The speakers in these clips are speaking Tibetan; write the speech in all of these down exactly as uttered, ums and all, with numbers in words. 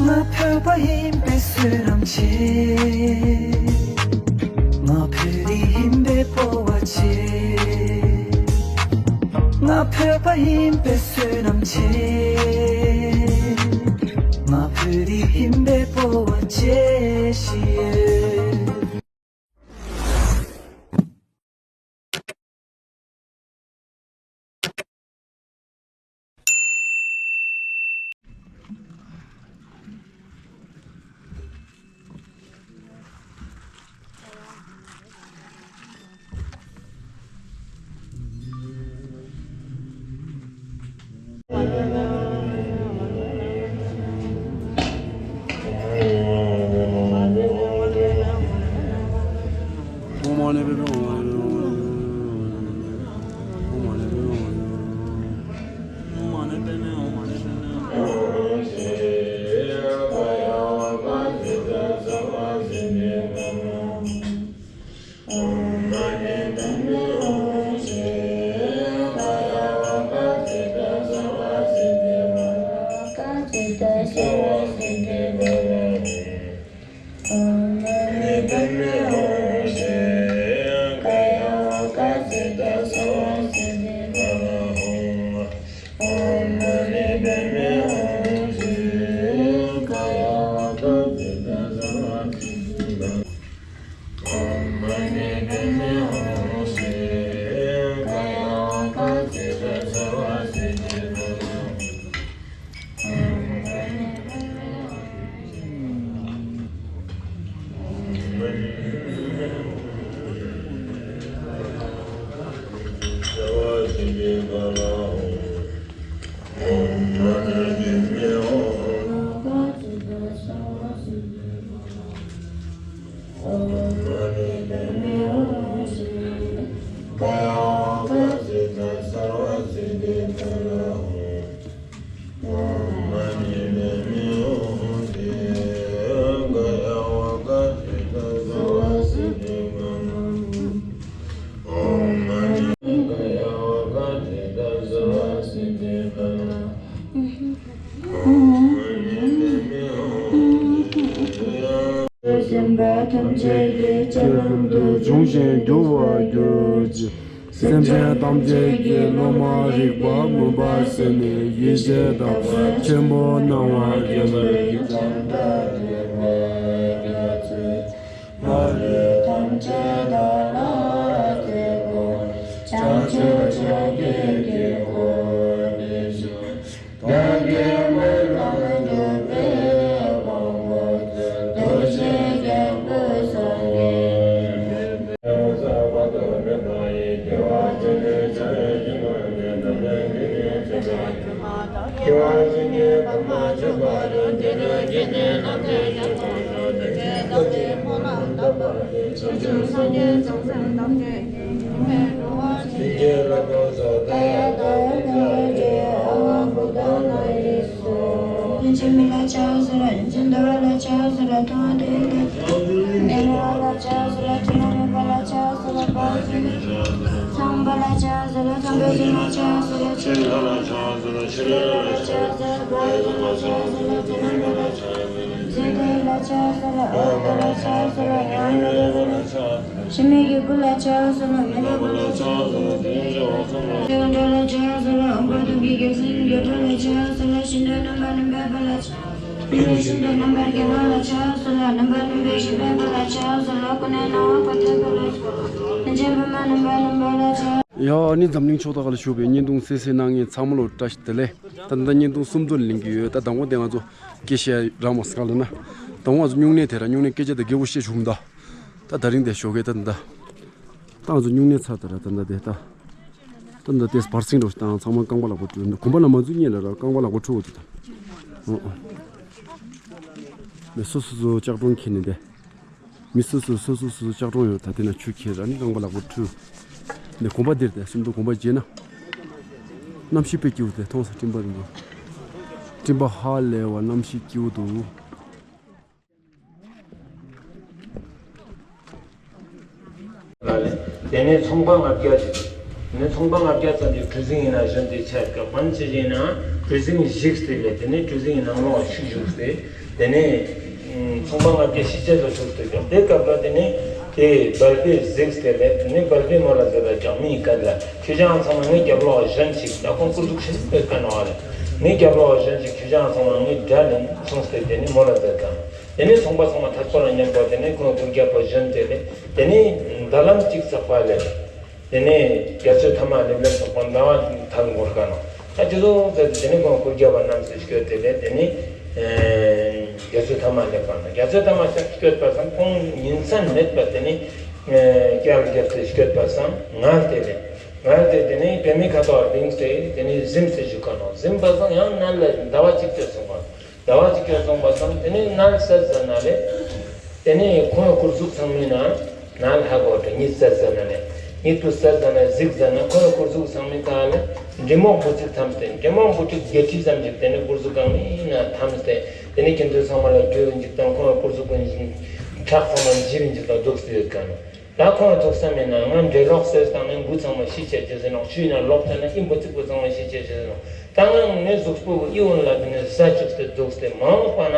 ང་བོད་པ་ཡིན་པའི་བསོད་ནམས་ཆེ། ང་བོད་རིགས་ཡིན་པའི་སྤོབས་པ་ཆེ། ང་བོད་པ་ཡིན་པའི་བསོད་ནམས་ཆེ། ང་བོད་རིགས་ཡིན་པའི་སྤོབས་པ་ཆེ་ཞིག་ཡོད། སེམས་པ་ཐམས་ཅད་ཀྱི་སྤྱི་བླང་དུ་བྱུང་ཞིང་འགྱུར་བར་གྱུར་ཅིག་སེམས་ཅན་ཐམས་ཅད་ཀྱི་སློབ་མ་རིག་པ་མུན་པ་སེལ་ནས་ཡེ་ཤེས་དག་པ་ཆེན་པོ་སྣང་བ་རྒྱས་པའི་ཐམས་ཅད་ཐམས་ཅད་དག་ལ་བརྟེན་པའི་བྱང་ཆུབ་མཆོག་གི་དཀྱིལ་འཁོར་དེ་བཞིན། བདག་གིས་སྨོན་ལམ་འདུས་པའི་དབང་པོ་རྡོ་རྗེ་རྒྱལ་པོ་སངས་རྒྱས། ཡུལ་ཅན་མི་ལ་ཕྱག་འཚལ་ལོ། ཡུལ་ཅན་འདུལ་བ་ལ་ཕྱག་འཚལ་ལོ། མཐོང་བ་དེ་ཡི་ལས་ཀྱི་མི་ལ་ཕྱག་འཚལ་ལོ། ཚུལ་ཁྲིམས་མེད་པ་ལ་ཕྱག་འཚལ་ལོ། ཚངས་པ་ལ་ཕྱག་འཚལ་ལོ། ཚངས་པའི་སྦྱིན་པ་ལ་ཕྱག་འཚལ་ལོ། ཆོས་ལ་ཕྱག་འཚལ་ལོ། ཕྱག་འཚལ་ལོ། ཕྱག་འཚལ་ལོ། ཚེ་རིང་པོ་ལ་ཕྱག་འཚལ་ལོ། ཚེ་ལ་ཕྱག་འཚལ་ལོ། འོད་ལ་ཕྱག་འཚལ་ལོ། ཉམས་ལེན་པ་ལ་ཕྱག་འཚལ་ལོ། འཆི་མེད་ཀྱི་སྐུ་ལ་ཕྱག་འཚལ་ལོ། མི་ལ་སྐུ་ལ་ཕྱག་འཚལ་ལོ། དེ་ཡི་ཕྱག་འཚལ་ལོ། དེ་ཡི་ཕྱག་འཚལ་ལོ། འོད་དཔག་ཏུ་མེད་ཀྱི་སེང་གེ་ཕོ་ལ་ཕྱག་འཚལ་ལོ། ཤིང་རྟ་རྣམ་པར་གནོན་པའི་ཕོ་ལ་ཕྱག་འཚལ་ལོ། ཤིང་རྟ་རྣམ་པར་རྒྱལ་བ་ལ་ཕྱག་འཚལ་ལོ། རྣམ་པར་གནོན་པའི་བཞད་པའི་ཕོ་ལ་ཕྱག་འཚལ་ལོ། ཀུན་ནས་སྣང་བ་འཕགས་པའི་ཕོ་ལ་ཕྱག་འཚལ་ལོ། རིན་ཆེན་པདྨ་རྣམ་པར་གནོན་པ་ལ་ཕྱག་ཡ་ཨ་ནི་འཛམ་གླིང་ཕྱོགས་མཐའ་ཁག་ལ་བཞུགས་པའི་བརྙན་ཐུང་གསན་གཟིགས་གནང་མཁན་ཚང་མ་ལ་བཀྲ་ཤིས་བདེ་ལེགས། ད་ལྟ་བརྙན་ཐུང་གསུམ་ཙམ་ལེན་གྱི་ཡོད། ད་དང་པོ་དེ་ང་ཚོ་སྐད་བཤད་རག་མ་སོང་ག་ལ་ན། དང་པོ་ང་ཚོ་སྨྱུང་གནས་དེ་ར་སྨྱུང་གནས་སྐད་ཆ་དང་རྒྱལ་པོ་བཤད་བྱུང་ད། ད་དེ་རིང་དེ་ཞོགས་ཀས་ད་ད། ད་ང་ཚོ་སྨྱུང་གནས་ཚར་དེ་ར་ད་ད་དེ་ད། ད་ད་དེ་བར་སེང་འགྲོ་ཞིག་དང་ཚང་མ་རྐང་པ་ལག་པ་བཀྲུས། གོམ་པ་ལ་མ་འཛུལ་སྔོན་ལ་ར་རྐང་པ་ལག་པ་བཀྲུ་འོ་དེ་ད། ཨོ་ཨོ། མི་སོ་སོ་སོ་ལྕགས་སྒྲོག་འཁྱེར་ནས་དེ། མི་སོ་སོ་སོ་སོ་སོ་ལྕགས་སྒྲོག་ཡོད། ད་དེ་ན་ཆུ་འཁྱེར་ར་ནི་རྐང་པ་ལག་པ་བཀྲུས། འདི་གོམ་པ་འདིར་དེ་སུམ་མདོ་གོམ་པ་བརྗེས་ན། གནམ་གཤིས་དཔེ་སྐྱིད་པོ་དེ་མཐོང་ས་སྤྲིན་པ་རིང་པོ། སྤྲིན་པ་ཧ་ལས་པ་གནམ་གཤིས་སྐྱིད་པོ་འདུག་དེ་ནས་ཚོང་པ་ལྔ་བརྒྱ་ཅིག་ནི་ཚོང་པ་ལྔ་བརྒྱ་ཙམ་གྱིས་གྲུ་གཟིངས་ཡིན་ན་བཞོན་ཏེ་ཆ་སྐབས་པན་ཅི་ཡིན་ན་གྲུ་གཟིངས་བཞུགས་ཏེ་ལས་དེ་ནས་གྲུ་གཟིངས་ནང་ལོགས་ཤིག་བཞུགས་ཏེ་དེ་ནས་ཚོང་པ་ལྔ་བརྒྱ་ཤི་ཆད་ལ་ཐུག་སྟེ་སྐབས་དེ་སྐབས་ལ་དེ་ནས་དེ་སྦལ་པས་གཟིགས་ཏེ་ལས་དེ་ནས་སྦལ་པས་མོ་ལ་ཟེར་བ་ཀྱང་མི་ཡི་སྐད་ལ་ཁྱོད་ཅག་ཚང་མ་ངའི་རྒྱབ་ལོགས་བཞོན་ཅིག་ད་ཁོང་སྐུ་གཟུགས་ཤིན་ཏུ་དཀའ་ནོ་བ་ལས་ངའི་རྒྱབ་ལོགས་བཞོན་ཅིག་ཁྱོད་ཅག་ཚང་མ་ངའི་དགྲ་ལེན་གསུངས་ཏེ་དེ་ནས་མོ་ལ་ཟེར་གང་དེ་ནས་ཚོང་པ་ཚང་མ་ཐར་ཚོ་ལ་མཉམ་པོ་དེ་ནས་ཁོང་སྐུ་རྒྱབ་པ་བཞོན་ཏེ་ལས་དེ་ནས་མདའ་ལམ་གཅིག་བསགས་པ་ལས། དེ་ནས་རྒྱ་མཚོའི་མཐའ་མ་ལེབ་ལེབ་སོགས་པ་ཟླ་བ་ཐལ་འགོར་ཀ་ནོ། ད་དེ་ཚོ་ཟེར་ཏེ་དེ་ནས་ཁོང་སྐུ་རྒྱབ་པ་རྣམས་སུ་སྐྱོད་དེ་ལས་དེ་ནས་རྒྱ་མཚོའི་མཐའ་མ་ལེབ་པ་ནོ། རྒྱ་མཚོའི་མཐའ་མ་སྐྱོད་པ་སང་ཁོང་ཉིན་མཚན་མེད་པ་དེ་ནས་སྐྱབས་རྒྱབ་སྟེ་སྐྱོད་པ་སང་ངལ་དེ་ལས་ངལ་དེ་དེ་ནས་བེ་མི་ཁ་ཐོག་ལྡིང་སྟེ་དེ་ནས་གཟིམས་སུ་བཞུགས་ཀ་ནོ། གཟིམས་པ་སང་ཡང་ནལ་ལ་ཟླ་བ་གཅིག་སྐྱོད་སོང་བ། ཟླ་བ་གཅིག་སྐྱོད་སོང་བ་སང་དེ་ནས་ནལ་གསལ་ཟ་ན་ལས། དེ་ནས་ཁོང་སྐུ་གཟུགས་ཚང་མའི་ནང་ནལ་ཧ་གོ་དྲ་གཉིད་གསལ་ཟ་ན་ལས། གཉིད་དུ་གསལ་ཟ་ན་གཟིགས་ཟ་ན་ཁོང་སྐུ་གཟུགས་ཚང་མའི་ཐག་ལ་འབྲི་མོག་འབུ་ཚིགས་འཐམས་ཏེ་འབྲི་མོག་འབུ་ཚིགས་བརྒྱད་ཁྲི་ཙམ་ཞིག་དེ་ནས་སྐུ་གཟུགས་གང་མིན་ན་འཐམས་ཏེ་དེ་ནས་ཁྱིམ་མཚེས་ཚང་མ་ལ་རྒྱུས་འཇིག་དང་ཁོང་སྐུ་གཟུགས་ཀུན་ཁྲག་ཚང་མ་འཇིབ་འཇིག་དང་འདུག་སྟེ་ཡོད་ཀ་ནོ། ད་ཁོང་ཐུགས་བསམ་མེད་ན་ང་འདྲེ་ལོག་ཟེར་བཏང་ནས་འབུ་ཚང་མ་ཤི་ཆད་ཅེས་ཟེར་ནོ། ཆུའི་ནང་ལོག་ཐལ་ན་ཨི་འབུ་ཚིགས་པོ་ཚང་མ་ཤི་ཆད་ཅེས་ཟེར་ནོ། ད་ང་ངའི་གཟུགས་པོ་ཨི་འོན་ལ་དེ་ནས་ཟ་བཅུག་སྟེ་འདུག་སྟེ་མ་འོངས་པ་ན་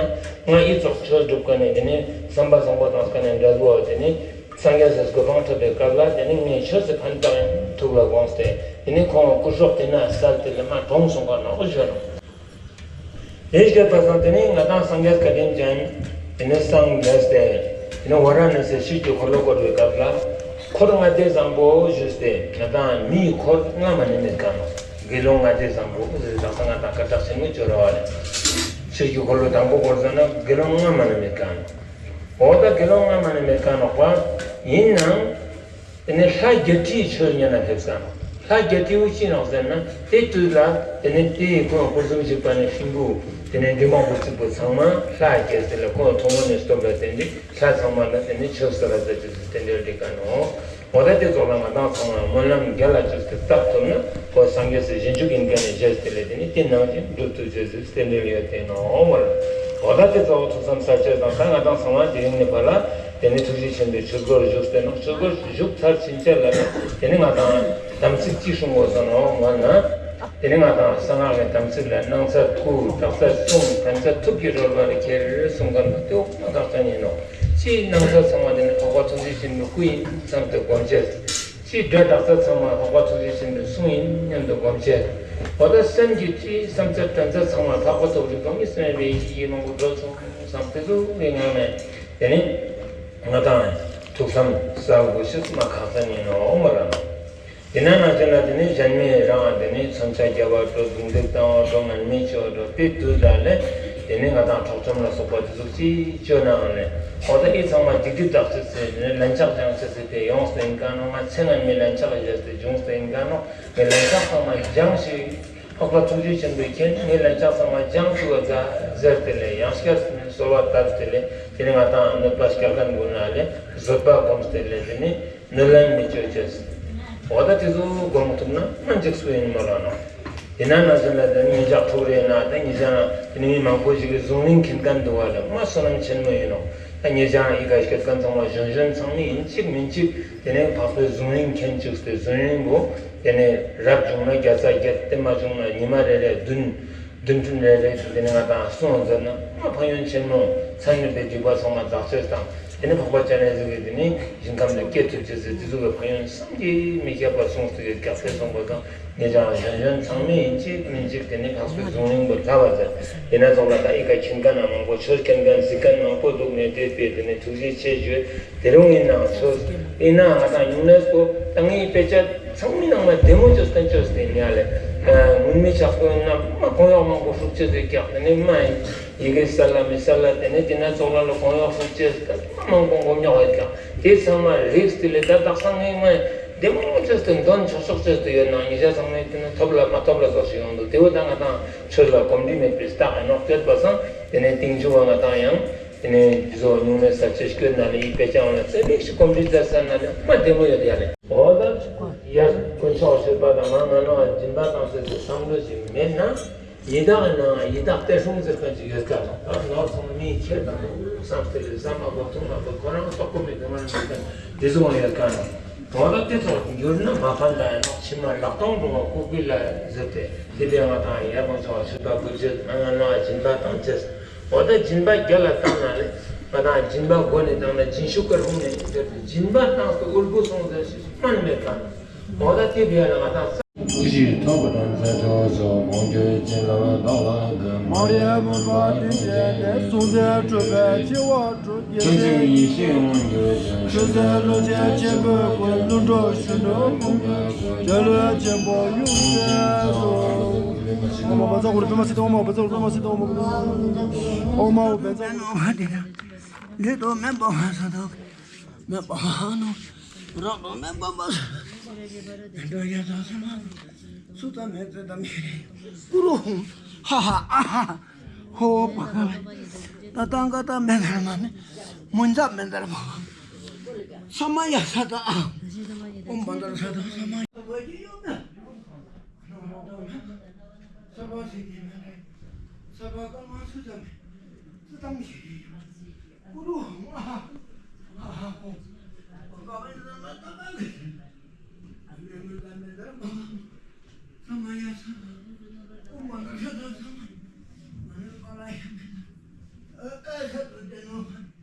ང་ཨི་ཙོགས་ཆོས་སྒྲུབ་ཀ་ནས་དེ་ནས་བསམ་པ་བཟང་པོ་དང་ཀ་ནས་འབྲས་བུ་བ་དེ་ནས་སངས་རྒྱས་སུ་གོ་འཕང་ཐོབ་པའི་སྐབས་ལ་དེ་ནས་ངས་ཆོས་སུ་ཕན་ཐོགས་ཐུགས་ལ་དགོངས་ཏེ་དེ་ནས་ཁོང་སྐུ་སྲོག་དེ་ན་གསལ་དེ་ལ་མ་གྲོངས་སོང་བ་ནོ་ཞུ་ནོ། དེ་སྐད་པ་སང་དེ་ནས་ང་དང་སངས་རྒྱས་བཀའ་དྲིན་ཅན་དེ་ནས་སངས་རྒྱས་ཏེ་དེ་ནས་ཝཱ་ར་ཎ་སི་ཆོས་ཀྱི་འཁོར་ལོ་བསྐོར་བའི་སྐབས་ལ་འཁོར་ལྔ་སྡེ་བཟང་པོ་ཞུས་ཏེ་ང་དང་མིའི་འཁོར་ལྔ་མ་ནི་མེད་ཀ་ནོ། དགེ་སློང་ལྔ་སྡེ་བཟང་པོ་ཟེར་དག་ས་ང་དང་སྐད་གྲགས་ཆེན་མོ་བཅོ་ར་བ་ལས་ཆོས་ཀྱི་འཁོར་ལོ་དང་པོ་བསྐོར་ཟ་ན་དགེ་སློང་ལྔ་མ་ནི་མེད་ཀ་ནོ། འོ་ད་དགེ་སློང་ལྔ་མ་ནི་མེད་ཀ་ནོ་པ་ཡིན་ནང་། དེ་ནས་ལྷ་བརྒྱད་ཁྲིའི་ཆོས་ཉན་ན་ཕེབས་ས་ནོ། ལྷ་བརྒྱད་ཁྲི་བོ་ཅི་ནོག་ཟེར་ན་དེ་དུས་ལ་དེ་ནས་དེའི་ཁོང་སྐུ་གསུམ་བཞུགས་པ་ནས་ཤིང་བུ་དེ་ནས་འབྲི་མོག་འབུ་ཚིགས་པོ་ཚང་མ་ལྷ་བརྒྱད་ཟེར་ལ་ཁོང་ཐོག་མ་ནས་སྟོབས་ལ་བརྟེན་ཏེ་ལྷ་ཚང་མ་ལ་དེ་ནས་ཆོས་ཟེར་བ་ཟེར་གྱི་རྟེན་འབྲེལ་འགྲིག་ག་ནོ། འོ་ད་དེ་ཚོགས་ལ་ང་དང་ཚང་མ་སྨོན་ལམ་རྒྱ་ལ་བཅུག་སྟེ་བཏབ་ཐུབ་ན་ཁོ་སངས་རྒྱས་སུ་རྗེས་འཇུག་ཡིན་མཁན་ནས་བཞེས་ཏེ་ལས་དེ་ནས་དེ་ནང་བཞིན་སྒྲུབ་ཐུབ་ཅེས་སུ་རྟེན་འབྲེལ་ཡོད་དེ་ནོ་མོལ། འོ་ད་དེ་ཚོགས་ཐུགས་བསམ་གསལ་བྱེད་དང་ད་ང་དང་ཚང་མ་དེ་རིང་ནས་བར་ལ་དེ་ནས་ཐུགས་རྗེ་ཆེན་པོའི་ཆོས་སྒོར་བཞུགས་ཏེ་ནོ། ཆོས་སྒོར་བཞུགས་ཚར་ཕྱིན་ཆད་ལ་ནི་དེ་ནས་ང་དང་དམ་ཚིག་ཅི་སྲུང་དགོས་ས་ནོ་མོལ་ན། དེ་ནས་ང་དང་གསང་སྔགས་ཀྱི་དམ་ཚིག་ལ་སྣང་ཚར་དགུ་དྲག་ཚར་གསུམ་ཕན་ཚར་ཐུབ་ཀྱི་རོལ་པ་ལ་ཁྱེར་གསུང་མཁན་པོ་དེ་འོག་མ་ཁག་ཅན་ཡིན་ནོ། ཅིའི་སྣང་ཚར་ཚང་མ་དེ་ནི་འཕགས་པ་ཐུགས་རྗེ་ཆེན་པོའི་སྐུ་ཡིན་བསམ་སྟེ་སྒོམ་བྱས། ཅིའི་སྒྲ་གྲགས་ཚད་ཚང་མ་འཕགས་པ་ཐུགས་རྗེ་ཆེན་པོའི་གསུང་ཡིན་སྙམ་དུ་སྒོམ་བྱས། འོ་ད་སེམས་ཀྱི་ཅིའི་བསམ་ཚད་དྲན་ཚད་ཚང་མ་འཕགས་པ་ཐུགས་རྗེ་སྒོམ་མི་སེམས་པའི་ཡིད་ཀྱི་མང་པོ་འགྲོ་སོང་བསམ་དེ་ཚོ་གི་ངང་ནས་དེ་ནི་ང་དང་ཐུགས་བསམ་གསལ་པོ་ཤེས་མ་ཁག་ཚ་ཉིན་ནོ་མ་ར་ནོ། དེ་ན་ང་ཚོ་ལ་དེ་ནི་གཞན་མི་རང་དེ་ནི་མཚོན་ཆ་རྒྱབ་པ་འགྲོ་རྡུང་རྡེག་བཏང་བ་འགྲོ་ངན་མི་ཆོ་འགྲོ་དེ་དུས་ལ་ལས་དེ་ནི་ང་དང་འཕྲོག་བཅོམ་ལ་སོགས་པ་དེ་ཚོ་ཅིའི་བཅོས་ནའང་ལས་འོ་ད་ཨི་ཚང་མ་སྡིག་སྒྲིབ་དག་ཅི་ཟེར་ནས་ལན་ཆགས་སྦྱང་ཅི་ཟེར་དེ་ཡོངས་སུ་ཡིན་ག་ནོ། ང་ཚེ་སྔ་མའི་ལན་ཆགས་བཞག་སྟེ་འབྱུང་སྟེ་ཡིན་ག་ནོ། ངས་ལན་ཆགས་ཚང་མ་སྦྱང་ཞིག་འཕགས་པ་ཐུགས་རྗེ་ཆེན་པོས་མཁྱེན། ངས་ལན་ཆགས་ཚང་མ་སྦྱང་ཞིག་བ་ཟ་ཟེར་དེ་ལས་ཡང་སྐྱར་གསོལ་བ་བཏབ་དེ་ལས་དེ་ནས་ང་དང་གནོད་པ་སྐྱེལ་མཁན་ཀུན་ལ་ལས་བཟོད་པ་སྒོམ་དེ་ལས་དེ་ནས་གནོད་ལན་མི་བཅོ་ཅེས། འོ་ད་དེ་ཚོ་སྒོམ་ཐུབ་ན་མ་འཇིགས་སུ་ཡིན་མ་ར་ནོ། དེ་ན་ན་ཟེར་ལ་དེ་ནི་ཉེ་ཆར་ཐུག་རེ་ན་དེ་ཉེ་ཆར་དེ་ནི་མི་མང་པོ་ཞིག་གིས་གཟུངས་རིང་མཁྱེན་མཁན་འདུག་བ་ལས་མ་བསོད་ནམས་ཆེན་མོ་ཡིན་ནོ། ད་ཉེ་ཆར་ཨི་ཀ་སྐྱོད་མཁན་ཚང་མ་གཞོན་གཞོན་ཚང་མ་ཡིན་གཅིག་མིན་གཅིག་དེ་ནས་འཕགས་པའི་གཟུངས་རིང་མཁྱེན་བཅུག་སྟེ་གཟུངས་རིང་པོ་དེ་ནས་རབ་བྱུང་ན་བརྒྱ་རྩ་བརྒྱད་དེ་མ་བྱུང་ན་ཉི་མ་རེ་རེ་བདུན་བདུན་ཕྲག་རེ་རེ་དེ་ནས་ང་དང་སོང་ཟེར་ན་མ་ཕན་ཡོན་ཆེན་མོ་མཚན་ཉིད་དེ་སྒྲིབ་པ་ཚང་མ་འདག་ཅེས་དང་དེ་ནས་འཕགས་པ་སྤྱན་རས་གཟིགས་ཀྱིས་དེ་ནས་ཞིང་ཁམས་ལ་སྐྱེ་ཐུབ་ཅེས་ཟེར་དེ་ཚོ་གི་ཕན་ཡོན་བསམ་གྱིས་མི་ཁྱབ་པ་གསུངས་ཏེ་སྐྱབས་སེ་གསུངས་པ་དང་། ངེད་ཅག་གཞོན་གཞོན་ཚང་མས་ཡིན་གཅིག་མིན་གཅིག་དེ་ནི་འཕགས་པའི་གཟུངས་རིང་པོ་ལྷ་བ་ཟེར། དེ་ན་ཚོགས་ལ་ད་ཨི་ཀ་མཁྱེན་མཁན་མང་པོ་ཆོས་མཁྱེན་མཁན་གཟིགས་མཁན་མང་པོ་འདུག་ནས་དེ་དཔེ་དེ་ནི་ཐུགས་རྗེ་ཆེ་ཞུ། དེ་རུང་ཡིན་ནའང་ཆོས་ཡིན་ན་ང་དང་ཉུང་ནས་སོ་ད་ངའི་དཔེ་ཆ་ཚང་མའི་ནང་ལ་བདེ་མོ་བཅོས་བསྟན་བཅོས་ཏེ་ཉ་ལས། སྔོན་མའི་ཕྱག་དཔེ་ཡིན་ན་མ་གོང་འོག་མང་པོ་ཧྲུག་ཆེ་ཟེར་ཀྱག་དེ་ནི་མ་ཡིན། ཡི་གེ་གསལ་ལ་མི་གསལ་ལ་དེ་ནི་དེ་ན་ཚོགས་ལ་ལ་གོང་འོག་ཧྲུག་ཆེ་ཟེར་ད་མ་མང་པོ་མགོ་རྙོག་ཡོད་ཀྱག་དེ་ཚང་མ་རིགས་དེ་ལས་ད་དག་ས་ངའི་མ་ཡིན། བདེ་མོ་བཅོས་ཏེ་འདོན་ཆོག་ཆོག་བཅོས་ཏེ་ཡོད་ན་ཉེ་ཆར་ཚང་མས་དེ་ནི་ཐོབ་ལ་མ་ཐོབ་ལ་སོགས་ཤིག་ཡོང་འདུག་དེ་བོ་ད་ང་དང་ཆོས་ལ་གོམས་འདྲིས་མེད་པའི་རྟགས་ཡིན་ནོ་སྐྱོད་པ་སང་དེ་ནས་ཏིང་ཆུ་བ་ང་དང་ཡང་དེ་ནས་འདི་ཚོ་ཉུང་མེད་ས་ཆེ་སྐྱོད་ན་ལས་ཡི་དཔེ་ཆ་འོང་ལ་ཚེ་མིག་ཞིག་གོམས་འདྲིས་མཛད་ས་ན་ལས་མ་བདེ་མོ་ཡོད་ཡ་ལས། འོ་ད་ཡར་དཀོན་མཆོག་མཆོད་པ་དང་ང་ང་ནོ་སྦྱིན་པ་བཏང་ཟེར་ཏེ་བསམ་བློ་ཞིག་མེད་ན། ཡི་དྭགས་ནང་ཡི་དྭགས་གཏེར་སྲུང་ཟེར་མཁན་ཅིག་ཡོད་ཀ་ནོ། ད་ནོར་སོང་མིའི་ཁྱེར་དང་བསམ་སྟེ་ལས་བསམ་མ་དགོས་ཐུགས་མ་དགོས་ཁོ་རང་ལྟོགས་པོ་མེད་དུ་མ་ནི་མེད་མཁན་དེ་ཚོ་ཡང་ཡོད་ཀ་ནོ། འོ་ད་དེ་ཚོ་འགྱུར་ན་མ་ཕན་ད་ཡང་ཕྱི་མ་ལག་སྟོང་འགྲོ་བ་ལྐུགས་པའི་ལ་ཟེར་ཏེ་དེ་ལས་ང་དང་ཡར་མང་ཚོགས་ཚུད་པ་དགོས་ཚུལ་ཨ་ང་ནང་སྦྱིན་པ་བཏང་ཚེ། འོ་ད་སྦྱིན་པ་རྒྱ་ལ་བཏང་ན་ལས་ང་དང་སྦྱིན་པ་སྒོ་ནས་བཏང་ན་སྦྱིན་ཤུགས་ཀར་ཧུང་ནས་ཟེར་ཏེ་སྦྱིན་པ་བཏང་སྟེ་དབུལ་པོ་སོང་ཟེར་ཞིག་སྨོན་མེད་ཀ། འོ་ད་དེ་ལས་ང་དང་ས། ཀུ་ཤི་ཐོབ་པ་དང་ས་ཆོག་ཆོག་མང་གྱུར་ཅན་ལ་བདག་ལ་དགའ། མང་རིགས་མུན་པ་དྲི་བཅས་ཏེ། སྲོག་རྩོལ་འཁྲུལ་པའི་འཆི་བ་སྒྲོལ། ཆོས་འཛིན་ཡེ་ཤེས་དབང་གྱུར་ཅིང་། ཆོས་འཛིན་ཀླུ་རྒྱལ་ཆེན་པོའི་སྐུ། ཀླུ་འགྲོ་ཞོ་འགྲོ་ཀུན་གྱི་སྐུ། འཇའ་ལུས་ཆེན་པོ་ཡུམ་སྲས་སུ། ཨོཾ་ཨཱཿཧཱུྃ་བཛྲ་གུ་རུ་པདྨ་སིདྡྷི། ཨོཾ་ཨཱཿཧཱུྃ་བཛྲ་གུ་རུ་པདྨ་སིདྡྷི། ཨོཾ་ཨཱཿཧཱུྃ་བཛྲ་གུ་རུ། ཨོཾ་ཨཱཿཧཱུྃ་བཛྲ་གུ་རུ། ལུས་དང་མེ་འབར་བ་སོགས་དང་། མེ་འབར་བ་ནོ། རང་དང་མེ་འབར་བ་སོགས། མེ་འབར་ཡ་ས་ས་མ། སུ་དང་མེ་ཚེ་དམ་ཤི་རེ། ཀུ་རུ་ཧཱུྃ། ཧ་ཧ་ཨ་ཧ། ཧོ་པ་ཀ་མེ། ད་ཏང་ཀ་ཏ་མེ་དར་མ་མེ། མུན་ཛ་མེ་དར་མ། ས་མ་ཡ་ས་ད་ཨ། ཨོཾ་བྷ་དྷ་ར་ས་ད་ས་མ། ས་བ་སི་ཏི་མེ་རེ། ས་བ་ཀ་མ་སུ་ཛ་མེ། སུ་དམ་ཤི་རེ། ཀུ་རུ་ཧཱུྃ། ཨ་ཧ་ཨ་ཧ་ཧོ། ཀ་མེ་ཛ་མ་ཏ་ཀ་མེ།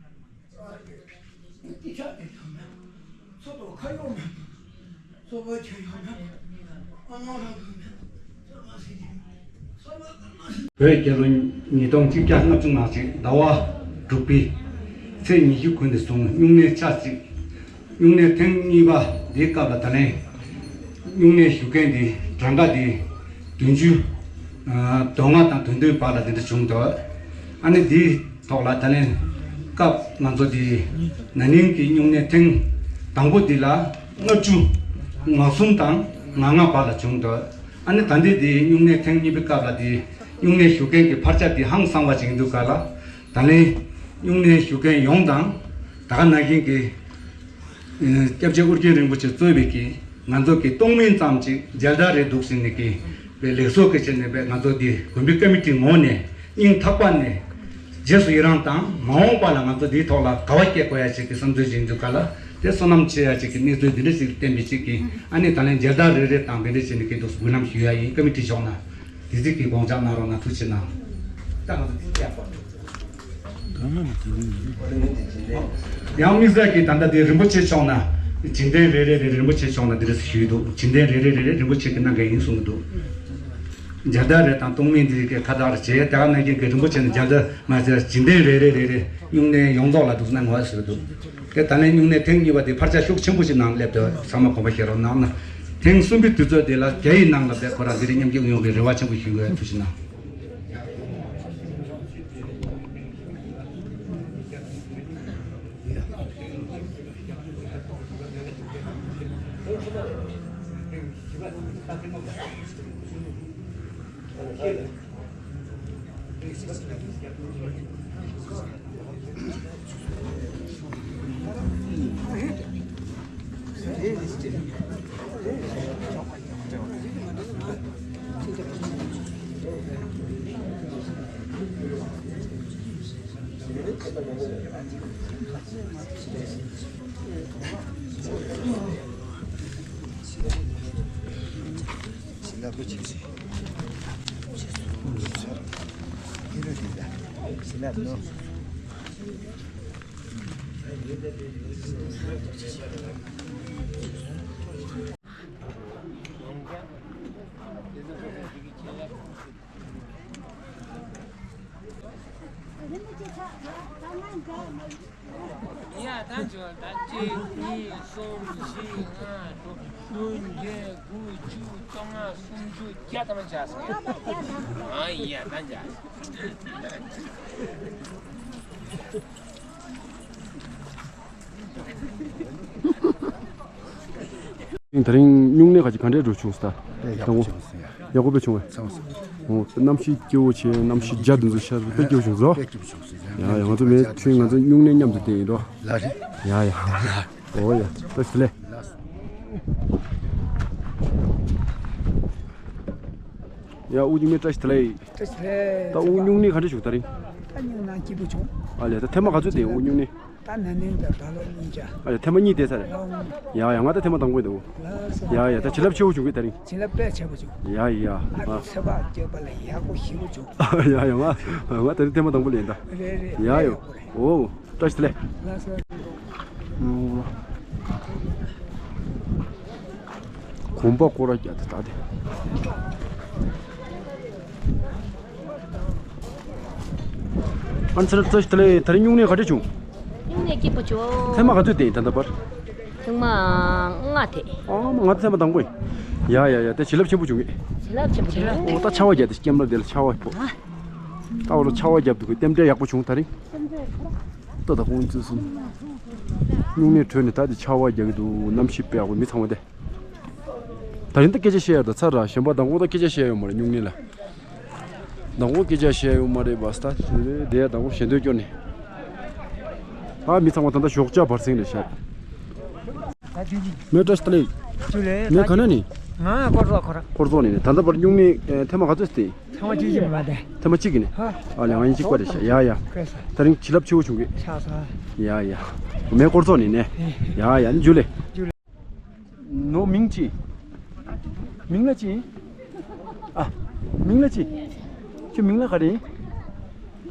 བོད་རྒྱལ་ལོ་ཉིས་སྟོང་གཅིག་བརྒྱ་ལྔ་བཅུ་ང་གཅིག་ཟླ་བ་དྲུག་པའི་ཚེས་ཉི་ཤུ་དགུ་ནས་བཟུང་སྨྱུང་གནས་ཆ་གཅིག། སྨྱུང་གནས་ཐེངས་གཉིས་པ་འདིའི་སྐབས་ལ་ད་ལན་སྨྱུང་གནས་ཞུ་མཁན་འདི་གྲངས་ཀ་འདི་བདུན་ཅུ་དོན་ལྔ་དང་དོན་བདུན་བར་ལ་འདི་འདྲ་བྱུང་འདུག། ཨ་ནི་འདིའི་ཐོག་ལ་ད་ལན་སྐབས་ང་ཚོ་འདི་ན་ནིང་གི་སྨྱུང་གནས་ཐེངས་དང་པོ་འདི་ལ་ལྔ་བཅུ་ང་གསུམ་དང་ང་ལྔ་བར་ལ་བྱུང་འདུག། ཨ་ནི་ད་ལྟའི་འདི་སྨྱུང་གནས་ཐེངས་གཉིས་པའི་སྐབས་ལ་འདི་སྨྱུང་གནས་ཞུ་མཁན་གྱི་འཕར་ཆ་འདི་ཧང་སང་བ་ཅིག་འདུག་ག་ལ། ད་ལན་སྨྱུང་གནས་ཞུ་མཁན་ཡོངས་དང་ད་ག་ནང་བཞིན་གྱི་སྐྱབས་རྗེ་ཨོ་རྒྱན་རིན་པོ་ཆེ་གཙོས་པའི་གི་ང་ཚོ་གི་སྟོང་མིན་ཙམ་ཅིག་མཇལ་དར་རེ་འདུག་ཟེར་ནས་གི་བའི་ལེགས་སོ་གི་བྱས་ནས་བའི་ང་ཚོ་འདི་དགོན་པའི་ཀ་མི་ཊི་ངོས་ནས་སྙིང་ཐག་པ་ནས་རྗེས་སུ་ཡི་རང་དང་མ་འོངས་པ་ལ་ང་ཚོ་འདིའི་ཐོག་ལ་དགའ་བ་སྐྱེ་དགོས་ཡ་ཅིག་གི་བསམ་ཚུལ་ཅིག་འདུག་ག་ལ། དེ་བསོད་ནམས་ཆེ་ཡ་ཅིག་གི་གནས་ཚུལ་འདི་འདྲ་ཞིག་བསྟན་པའི་ཅིག་གི་ཨ་ནི་ད་ལན་མཇལ་དར་རེ་རེ་དང་དེ་འདྲ་བྱས་ནས་གི་འདུག་འབུལ་ལམ་ཞུ་ཡ་ཡིན། ཀ་མི་ཊི་ཕྱོགས་ན་དེ་ཚིག་གི་དགོངས་འཇགས་གནང་རོགས་གནང་། ཐུགས་རྗེ་གནང་། ད་ང་ཚོ་དེ་ཚིག་ཡག་པོ་འདུག། ཡང་དམིགས་བསལ་གྱིས་ད་ལྟ་དེ་རིན་པོ་ཆེ་མཆོག་ན་བྱིན་རྟེན་རེ་རེ་རེ་རེ་རིན་པོ་ཆེ་མཆོག་ན་འདི་རེ་ཞུས་འདུག། བྱིན་རྟེན་རེ་རེ་རེ་རེ་རིན་པོ་ཆེ་གི་གནང་གི་ཡིན་གསུངས་འདུག། མཇལ་དར་རེ་དང་སྟོང་མིན་འདི་གི་ཁ་བཏགས་རེ་བྱས། དེ་ག་ནང་བཞིན་གྱི་རིན་པོ་ཆེ་ནི་མཇལ་དར་མ་ཟེར་བྱིན་རྟེན་རེ་རེ་རེ་རེ་སྨྱུང་གནས་ཡོངས་རྫོགས་ལ་འདུག་གནང་དགོས་ཟེར་འདུག། དེ་ད་ལན་སྨྱུང་གནས་ཐེངས་གཉིས་པ་དེ་འཕར་ཆ་ཤུགས་ཆེན་པོ་ཞིག་ནང་སླེབས་འདུག། ཚང་མ་དགོངས་པ་བཞེས་རོགས་གནང་ན། ཐེངས་གསུམ་པའི་དུས་ཚོད་དེ་ལ་རྒྱ་ཡི་ནང་ལ་བསྡད་ཁོ་རང་འདི་རིགས་མཉམ་སྐྱོང་ཡོང་བའི་རེ་བ་ཆེན་པོ་ཞུ་དགོས། ཐུགས་རྗེ་གནང་། ཡ་ད་འཇོག་ད་གཅིག་གཉིས་གསུམ་བཞི་ལྔ་དྲུག་བདུན་བརྒྱད་དགུ་བཅུ་བཅོ་ལྔ་སུམ་ཅུ་བརྒྱ་ཐམ་པ་བྱ་སོང་། ཨ་ཡ་ད་འཇོག། དེ་རིང་སྨྱུང་གནས་ཁ་ཅིག་ག་འདྲའི་འགྲོ་བྱུང་ས། དཔེ་ཡག་པོ་བྱུང་སོང་ཡ། ཡག་པོ་དཔེ་བྱུང་བས། ཚང་སོང་། འོ་གནམ་གཤིས་སྐྱིད་པོ་བྱས། གནམ་གཤིས་རྒྱ་དེ་ཚོ་ཤར་དཔེ་སྐྱིད་པོ་བྱུང་སོང་། དཔེ་སྐྱིད་པོ་བྱུང་སོང་ཡ། ཡ་ཡ། ང་ཚོ་མེ་ཆུང་ང་ཚོ་སྨྱུང་གནས་མཉམ་དུ་བསྡད་ཡིན་འགྲོ། ལགས་རེད། ཡ་ཡ། འོ་ཡ། བཀྲ་ཤིས་བདེ་ལེགས། ལགས་སོ། ཡ་དབུ་འཇིགས་མེད་བཀྲ་ཤིས་བདེ་ལེགས། བཀྲ་ཤིས་བདེ་ལེགས། ད་དབུ་སྨྱུང་གནས་ག་འདྲ་བྱུང་ད་རིང་། སྙུང་གནས་སྐྱིད་པོ་བྱུང་། ཨ་ལས། ད་ཐེངས་མ་ག་ཚོད་དེ་འོ་སྙུང་གནས། ད་ན་ནིང་དང་ད་ལོ་གཉིས་ཆ། ཨ་ལས། ཐེངས་མ་གཉིས་དེ་ས་རེད། ཡ་ཡ། ང་ད་ཐེངས་མ་དང་པོ་ཡིན་འདུག་ཡ་ཡ། ད་བྱིན་རླབས་ཆེ་བོ་བྱུང་གི་ད་རིང་། བྱིན་རླབས་དཔེ་ཆེ་བོ་བྱུང་། ཡ་ཡ། ཨ་ནི་ཚོད་དཔག་བརྒྱབ་པ་ལ་ཡག་པོ་ཞེ་པོ་བྱུང་། ཡ་ཡ། ང་ང་ད་རིང་ཐེངས་མ་དང་པོ་ལ་ཡིན་ད། རེད་རེད། ཡ་ཡ། ཡག་པོ་རེད། འོ། བཀྲ་ཤིས་བདེ་ལེགས། ལགས་སོ། གོམ་པ་སྐོར་ར་རྒྱག་དེ་ད་དེ། ཨན་སར་བཀྲ་ཤིས་བདེ་ལེགས། ད་རིང་སྨྱུང་གནས་ག་འདྲ་བྱུང་། སྨྱུང་གནས་སྐྱིད་པོ་བྱུང་། ཐེངས་མ་ག་ཚོད་དེ་ད་ལྟ་བར། ཐེངས་མ་ལྔ་དེ། ཨ་མ་ང་ད་ཐེངས་མ་དང་པོ་ཡིན། ཡ་ཡ་ཡ། དེ་བྱིན་རླབས་ཆེན་པོ་བྱུང་གི། བྱིན་རླབས་ཆེན་པོ་བྱུང་། ཨོ་ད་ཆར་པ་བརྒྱབ་དེ་སྐེམ་ར་དེ་ལ་ཆར་པ་ཕོག་ད་འོ་ལ་ཆར་པ་བརྒྱབ་འདུག་གི། རྟེན་འབྲེལ་ཡག་པོ་བྱུང་ད་རིང་། ལྟོས་དང་ཁོང་ཚོས་གསུངས། སྨྱུང་གནས་ཁྲོད་ནས་ད་དེ་ཆར་པ་རྒྱག་གི་འདུག་གནམ་གཤིས་དཔེ་ཡག་པོ། མི་ཚང་མ་དེ། ད་རིང་ད་སྐད་ཆ་བཤད་ཡག་ད་ཚར་ར། གཞན་པ་མདང་དགོང་ད་སྐད་ཆ་བཤད་ཡོད་མ་རེད་སྨྱུང་གནས་ལ། མདང་དགོང་སྐད་ཆ་བཤད་ཡོད་མ་རེད་པ་སྟ། དེ་དེ་མདང་དགོང་ཞལ་འདོན་སྐྱོར་ནས། ཨ་མི་ཚང་མ་ད་ལྟ་ཞོགས་ཇ་བར་སེང་རེད་ཤག་མོས་བཀྲ་ཤིས་བདེ་ལེགས། ཇུ་ལེ། མོས་ག་ན་ནི། ང་ཀོར་ཟོ་ཁོ་ར། ཀོར་ཟོ་ནས་ནི། ད་ལྟ་བར་སྨྱུང་གནས་ཨེ་ཐེངས་མ་ག་ཚོད་སྟེ། ཐེངས་མ་གཅིག་ཅིག་མ་དེ། ཐེངས་མ་གཅིག་གི་ནི། ཧ། ཨ་ལས་ང་ཡིན་གཅིག་པ་རེད་ཤག་ཡ་ཡ། ཀོས་ས། ད་རིང་བྱིན་རླབས་ཆེ་བོ་བྱུང་གི། ཆགས་ས། ཡ་ཡ། མོས་ཀོར་ཟོ་ནས་ནས། ཡ་ཡ། ཇུ་ལེ། ཇུ་ལེ། ནོ་མིང་ཅི། མིང་ལ་ཅི། ཨ། མིང་ལ་ཅི། ཁྱོད་མིང་ལ་ག་རེ།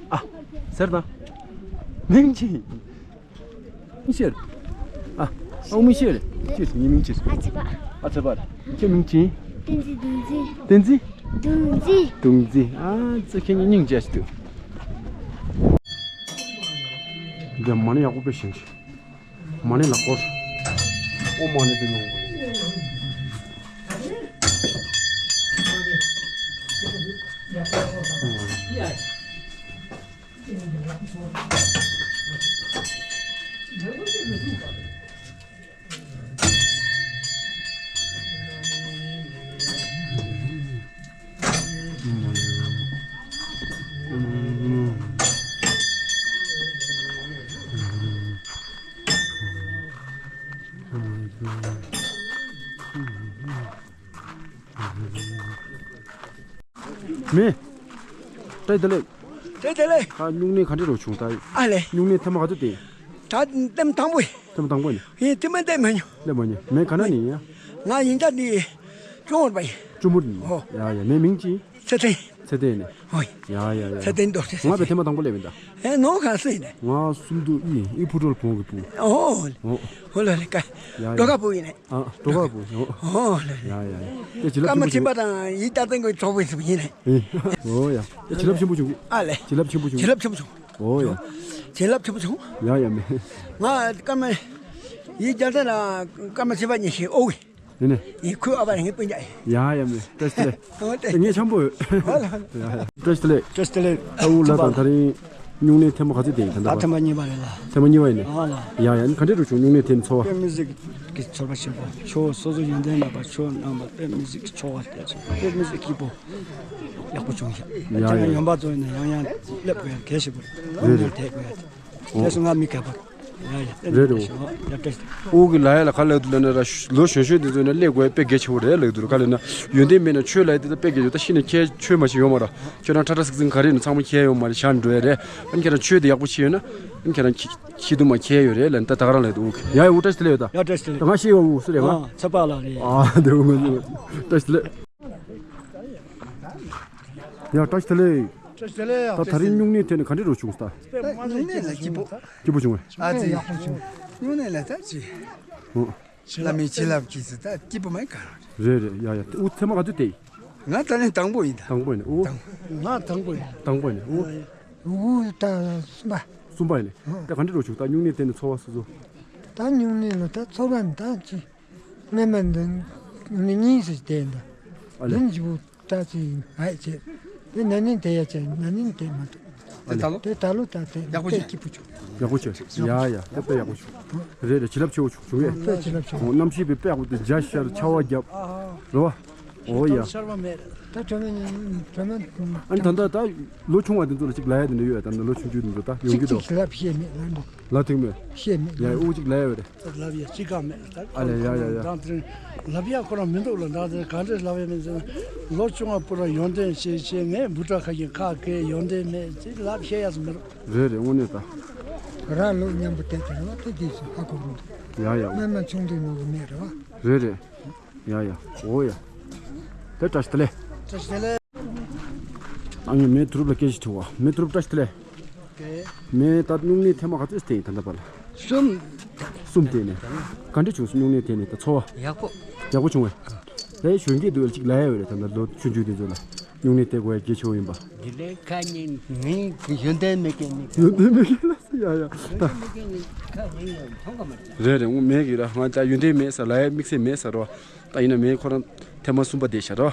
ཨ། ཟེར་དང་། མིང་ཅི། མིང་ཤེར། ཨ། ཨ་མིང་ཤེར། ཅི་ངའི་མིང་ཅི། ཨ་ཚེ་པ། ཨ་ཚེ་པ། ཁྱོད་མིང་ཅི། བསྟན་འཛིན། བསྟན་འཛིན། བསྟན་འཛིན། བསྟན་འཛིན། བསྟན་འཛིན། ཨ་ཙི་ཁྱེད་གཉིས་སྙིང་རྗེ་ཞིག་འདུག་འདི་མ་ཎི་ཡག་པོ་དཔེ་ཞིང་ཞིག་མ་ཎི་ལ་བསྐོར། ཨོཾ་མ་ཎི་པདྨེ་ཧཱུྃ། མོས། བཀྲ་ཤིས་བདེ་ལེགས། བཀྲ་ཤིས་བདེ་ལེགས། ད་སྨྱུང་གནས་ག་འདྲ་རོ་བྱུང་ད། ཨ་ལས། སྨྱུང་གནས་ཐེངས་མ་ག་ཚོད་དེ། ད་ཐེངས་དང་པོ་ཡིན། ཐེངས་མ་དང་པོ་ཡིན། ཡིན་ཐེངས་མ་དེ་མ་མྱོང་། ལས་མ་མྱོང་། མོས་ག་ན་ནས་ཡིན་ཡ། ང་ཡིན་ད་འདི། ཅུ་མུར་པ་ཡིན། ཅུ་མུར་ནས། ཨོ། ཡ་ཡ། མོའི་མིང་ཅི། ཚེ་བརྟན། ཚེ་བརྟན་ནས། ཨོ། ཡ་ཡ་ཡ། ཚེ་བརྟན་རྡོ་རྗེ། ང་བས་ཐེངས་མ་དང་པོ་སླེབས་ཡིན་ད། ཨེ་ནོ་ག་སུ་ཡིན་ནས། ང་སུམ་མདོ་ཨི་ཨི་ཕུ་ཀྲོལ་བོང་གི་བུ། ཨོ། ཨོ། ཧོ་ལ་ལེ་ཀ། ཡ་ཡ། འགྲོ་ཁ་བུ་ཡིན་ནས། ཨ། འགྲོ་ཁ་བུ། ཨོ། ཨོ་ལ་ལེ། ཡ་ཡ་ཡ། དེ་བྱིན་རླབས་ཆེན་པོ་བྱུང་། ཀརྨ་ཆེན་པོ་དང་ཡིད་བདག་འཛིན་གྱི་གྲོགས་པོ་ཡིན་ནས། ཨེ། ཨོ་ཡ། དེ་བྱིན་རླབས་ཆེན་པོ་བྱུང་གི། ཨ་ལེ། བྱིན་རླབས་ཆེན་པོ་བྱུང་། བྱིན་རླབས་ཆེན་པོ་བྱུང་། ཨོ་ཡ། བྱིན་རླབས་ཆེན་པོ་བྱུང་། ཡ་ཡ་མོས། ང་ཀརྨ། ཡིད་བདག་འཛིན་ལ་ཀརྨ་ཆེན་པོ་ཉིད་ཤེས་ཨོ་ཝི། ཡིན་ནས། ཡིན་ཁོའི་ཨ་ཕ་ངའི་སྤུན་ཀྱག་ཡིན། ཡ་ཡ་མོས། བཀྲ་ཤིས་བདེ་ལེགས། ཨོ་དེ། ངའི་འཆམ་པོ་ཡོད། ཨོ་ལ། ཡ་ཡ། བཀྲ་ཤིས་བདེ་ལེགས། བཀྲ་ཤིས་བདེ་ལེགས། ཨ་འུ་ལགས་དང་ད་རིང་སྨྱུང་གནས་ཐེངས་མ་ག་ཚོད་དེ་ཡིན་ད་ལྟ་བར། ད་ཐེངས་མ་གཉིས་པ་རེད་ལ། ཐེངས་མ་གཉིས་པ་ཡིན་ནས། ཨོ་ལ། ཡ་ཡ། ག་འདྲས་འགྲོ་བྱུང་སྨྱུང་གནས་དེ་ནས་ཚོར་བ། དཔེ་མི་སྲིད་ཀྱི་ཚོར་བ་ཆེན་པོ། ཁྱོད་སོ་སོ་ཡོན་ཏན་རྣམ་པ་ཁྱོད་རྣམ་པ་དཔེ་མི་སྲིད་ཀྱི་ཚོར་བ་སྐྱེས་སོང་། དཔེ་མི་སྲིད་སྐྱིད་པོ་ཡག་པོ་བྱུང་ཤག་ཡ་ཡ། ཁྱེད་རང་ཡོང་འབབ་བཙོང་ཡིན་ན་ཡང་ཡང་སླེབས་དགོས་ཡ་གལ་ཆེན་པོ་རེད། རེད་རེད། དེ་དགོས་ཡ་དེ། ཨོ། ལགས་སོ། ང་མི་དགའ་པ། ཡ་ཡ། རེད་རེད། ཡ་བཀྲ་ཤིས། ཨོ་གི་ལ་ཡ་ལ་ག་ལབ་འདུག་ལབ་ན་ར་ལོ་གཞོན་གཞོན་དེ་ཚོ་ན་སླེབས་དགོས་དཔེ་གལ་ཆེ་བོ་རེད་ལབ་འདུག་ག་ལབ་ན་ཡོན་ཏན་མེད་ན་ཆོས་ལབ་དེ་ད་དཔེ་གལ་ཆེ། ད་ཤི་ན་ཁྱེད་ཆོས་མ་ཤེས་ཡོད་མ་ར། ཁྱོད་རང་ཁྲ་ཁྲ་སིག་སིག་ག་རེ་ཡིན་ན་ཚང་མ་ཁྱེད་ཡོད་མ་རེད། ཤར་འགྲོ་ཡ་རེད། ཨ་ནི་ཁྱེད་རང་ཆོས་དེ་ཡག་པོ་ཤེས་ཡོད་ན་ཨ་ནི་ཁྱེད་རང་ཁྱི་ཁྱི་དུ་མ་ཁྱེད་ཡོད་རེད་ལབ་ན་ད་ད་ག་རང་ལབ་འདུག་ཨོ་གི། ཡ་ཡ། ཨོ་བཀྲ་ཤིས་བདེ་ལེགས་ད། ཡ་བཀྲ་ཤིས་བདེ་ལེགས། ད་ང་ཤེས་ཡོད་འུ་སུ་རེད་བ། ཨ་ཚེ་དཔག་ལགས་རེད། ཨ་དེ་འུ་ང་ཚོ་བཀྲ་ཤིས་བདེ་ལེགས། ཡ་བཀྲ་ཤིས་བདེ་ལེགས། བཀྲ་ཤིས་བདེ་ལེགས། ད་ད་རིང་སྨྱུང་གནས་དེ་ནས་ག་འདྲས་རོ་བྱུང་ས། ད་སྨྱུང་གནས་ལ་སྐྱིད་པོ། སྐྱིད་པོ་བྱུང་བས། ཨ་ཙི་ཡག་པོ་བྱུང་། སྨྱུང་གནས་ལ་ད་ཅི། ཨོ། བླ་མའི་བྱིན་རླབས་ཀྱིས་སུ་ད་སྐྱིད་པོ་མེད་ག་རང་རེད། རེད་རེད། ཡ་ཡ། དེ་འུ་ཚེ་མ་ག་ཚོད་དེ། ང་ད་ནི་དང་པོ་ཡིན་ད། དང་པོ་ཡིན་ནས་ཨོ། ང་དང་པོ་ཡིན། དང་པོ་ཡིན་ནས་ཨོ། འུ་ད་གསུམ་པ། གསུམ་པ་ཡིན་ནས། ད་ག་འདྲས་རོ་བྱུང་ད་སྨྱུང་གནས་དེ་ནས་ཚོར་བ་སོ་སོ། ད་སྨྱུང་གནས་ལ་ད་ཚོར་བ་ནི་ད་ཅི། སྔོན་མ་འདི་ནི་གཉིས་སུ་བསྡད་འདུག་ཨ་ལས། འདི་ནི་བཞི་པོ་ད་ཅི་ཧད་བྱས། དེ་ན་ནིང་དེ་ཡ་བྱས་ན་ནིང་དེ་མ་ཐུབ། དེ་ད་ལོ། དེ་ད་ལོ་ད་དེ་ཡག་པོ་དཔེ་བྱུང་། སྐྱིད་པོ་བྱུང་། ཡག་པོ་བྱུང་། ཡ་ཡ། དེ་དཔེ་ཡག་པོ་བྱུང་། རེད་རེད། བྱིན་རླབས་ཆེ་བོ་བྱུང་བྱུང་ངས། དཔེ་བྱིན་རླབས་ཆེ་བོ། ཨོ་གནམ་གཤིས་དཔེ་དཔེ་ཡག་པོ་འདུག་འཇའ་ཤར་ཆར་པ་བརྒྱབ་རེད་བ། ཨོ་ཡ། ད་ཆར་པ་མེད། ད་དྲ་མེད་དྲ་མེད། ཨ་ནི་ད་ལྟ་ད་ལོ་ཆུང་བ་དེ་ཚོ་ལ་ཅིག་ལབ་ཡ་དེ་འདྲ་ཡོད། ད་ནི་ལོ་ཆུང་ཆུང་དེ་ཚོ་ད་ཡོང་གི་འདུག་ཅིག་ལབ་ཤེས་མེད་ལབ་འདུག་ལབ་ཐུབ་མེད། ཤེས་མེད་ཡ། ལབ། ཨུ་ཅིག་ལབ་ཡ་ཡོད་རེད། ད་ལབ་ཡ་ཅིག་གང་མེད། ད་ཨ་ལས་ཡ་ཡ་ཡ། ད་དེ་ལབ་ཡ་ཁོ་རང་མི་འདུག་ལ། ད་དེ་ག་འདྲས་ལབ་ཡ་མེད་ཟེར་ན། ལོ་ཆུང་བ་པུ་ར་ཡོན་ཏན་ཤེས་ཤེས། ངས་འབུ་ཕྲ་ཁ་ཤས་ཁ་སྐད་ཡོན་ཏན་མེད་ཅིག་ལབ་ཤེས་ཡ་ཟེར་མི་རུང་། རེད་རེད། དངོས་གནས་ད། ར་ལོ་མཉམ་པོ་བསྡད་དེ་རེད་བ། དེ་དུས་སུ་ཧ་གོ་མི་འདུག་ཡ་ཡ། སྔོན་མ་ཆུང་དུས་ནོར་གི་མེད་རེད་བ། རེད་རེད། ཡ་ཡ། འོ་ཡ། དེ་བཀྲ་ཤིས་བདེ་ལེགས། བཀྲ་ཤིས་བདེ་ལེགས། ཨ་ནི་མེ་དུ་རུབ་ལ་སྐད་ཆ་དྲི་བ། མེ་དུ་རུབ་བཀྲ་ཤིས་བདེ་ལེགས། ཨོ་ཀེ། མེ་ད་སྨྱུང་གནས་ཐེངས་མ་ག་ཚོད་བསྡད་ཡིན་ད་ལྟ་བར། གསུམ། གསུམ་བསྡད་ནས། ག་འདྲ་བྱུང་སོང་སྨྱུང་གནས་དེ་ནས་ད་ཚོར་བ། ཡག་པོ། ཡག་པོ་བྱུང་བས། དེ་གཞོན་སྐྱེས་འདུག་ཅིག་ལབ་ཡ་ཡོད་རེད། ད་ལྟ་ལོ་ཆུང་ཆུང་དེ་ཚོ་ལ་སྨྱུང་གནས་བསྡད་དགོས་ཡ་གལ་ཆེ་བོ་ཡིན་པ། འདི་ལས་ཁ་ཉིན་ངའི་ཡོན་ཏན་མེད་མཁན་ནི། ཡོན་ཏན་མེད་མཁན་ལ་ཟེར་ཡ་ཡ། ད། ཡོན་ཏན་མེད་མཁན་ནི་ཁ་ཉིན་ཡང་མཐོང་གི་མ་རེད། རེད་རེད། ངོ་མེད་གི་ར། ང་ད་ཡོན་ཏན་མེད་ས་ལ་ཡ་དམིགས་བསལ་མེད་ས་རོ། ད་ཡིན་ན་མེད་ཁོ་རང་ཐེངས་མ་གསུམ་པ་དེ་ཤ་རོ།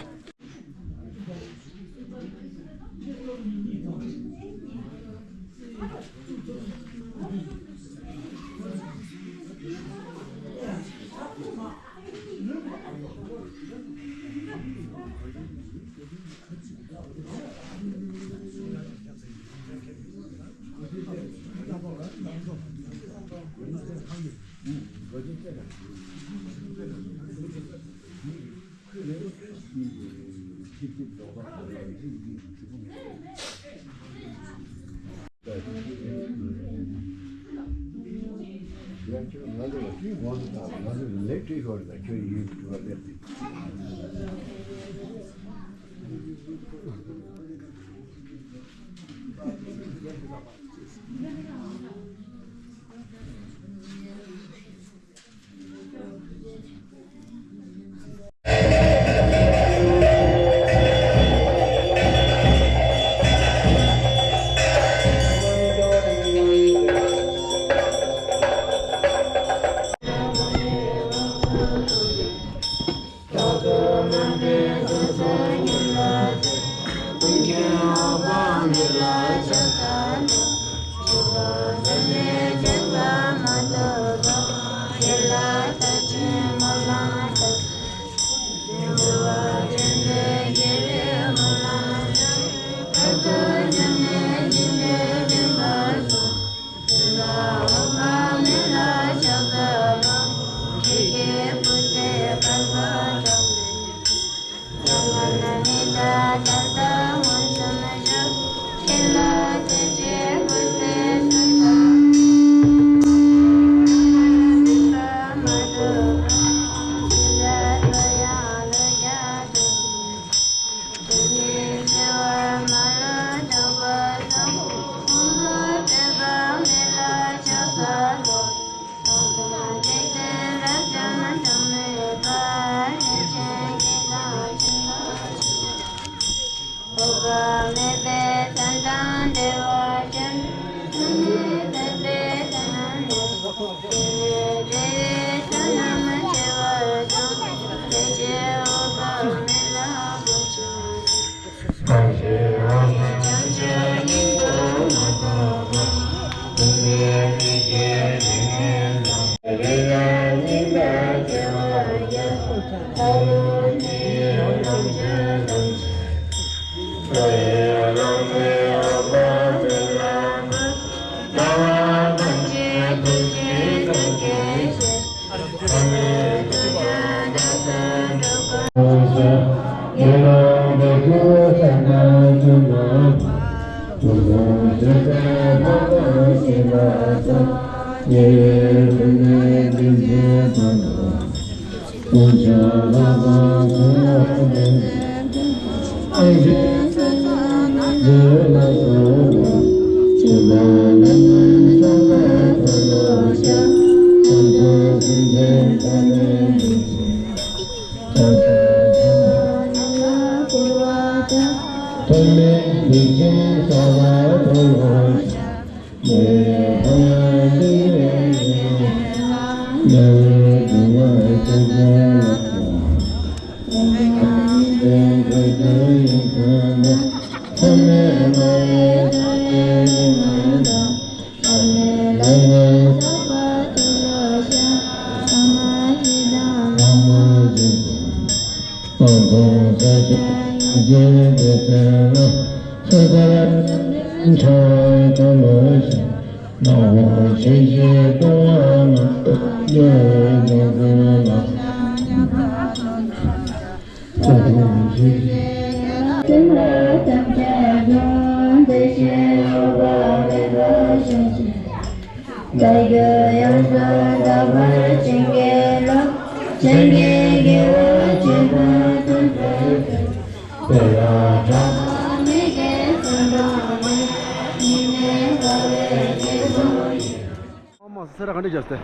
ཨ་མ་སེ་ར་ག་འདྲ་བརྒྱབ་སྟེ།